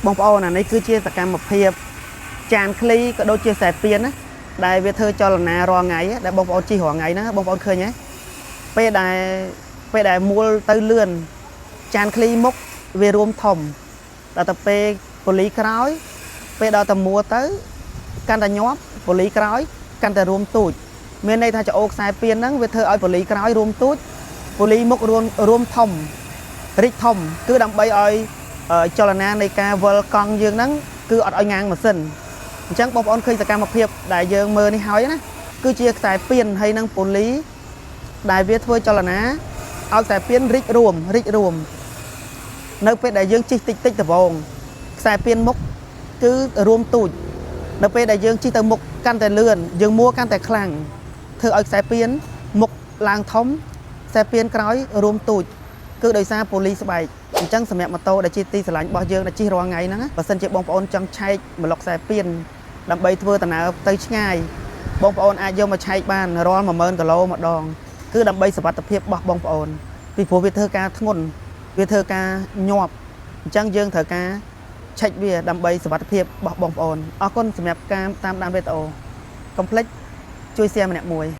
បងប្អូនអានេះគឺជាសកម្មភាពចានឃ្លីក៏ដូចជាខ្សែពៀនណាដែលវាធ្វើចលនារាល់ថ្ងៃដែលបងប្អូនជិះរាល់ថ្ងៃហ្នឹងបងប្អូនឃើញទេពេលដែលពេលដែលមួលទៅលឿនចានឃ្លីមុខវារួមធំដល់ទៅពេលប៉ូលីក្រោយពេលដល់តែមួលទៅកាន់តែញាប់ប៉ូលីក្រោយកាន់តែរួមទូចមានន័យថាចអូខ្សែពៀនហ្នឹងវាធ្វើឲ្យប៉ូលីក្រោយរួមទូចប៉ូលីមុខរួមរួមធំ រីកធំគឺដើម្បីឲ្យចលនានៃការវិលកង់យើងហ្នឹងគឺអត់ឲ្យងាងម៉ាស៊ីនអញ្ចឹងបងប្អូនឃើញសកម្មភាពដែលយើងមើលនេះហើយណាគឺជាខ្សែពៀនហើយនឹងពូលីដែលវាធ្វើចលនាឲ្យខ្សែពៀនរីករួមរីករួមនៅពេលដែលយើងជិះតិចតិចដំបូងខ្សែពៀនមុខគឺរួមទូចនៅពេលដែលយើងជិះទៅមុខកាន់តែលឿនយើងមួលកាន់តែខ្លាំងធ្វើឲ្យខ្សែពៀនមុខឡើងធំខ្សែពៀនក្រោយរួមទូច គឺដោយសារប៉ូលីស្បែកអញ្ចឹងសម្រាប់ម៉ូតូដែលជាទីស្រឡាញ់របស់យើងដែលជិះរាល់ថ្ងៃហ្នឹងណាបើសិនជាបងប្អូនចង់ឆែកម្លុកខ្សែពៀនដើម្បីធ្វើដំណើរទៅឆ្ងាយបងប្អូនអាចយកមកឆែកបានរាល់10000គីឡូម្ដងគឺដើម្បីសុវត្ថិភាពរបស់បងប្អូនពីព្រោះវាធ្វើការធ្ងន់វាធ្វើការញាប់អញ្ចឹងយើងត្រូវការឆែកវាដើម្បីសុវត្ថិភាពរបស់បងប្អូនអរគុណសម្រាប់ការតាមដានវីដេអូកុំភ្លេចជួយ share ម្នាក់មួយ។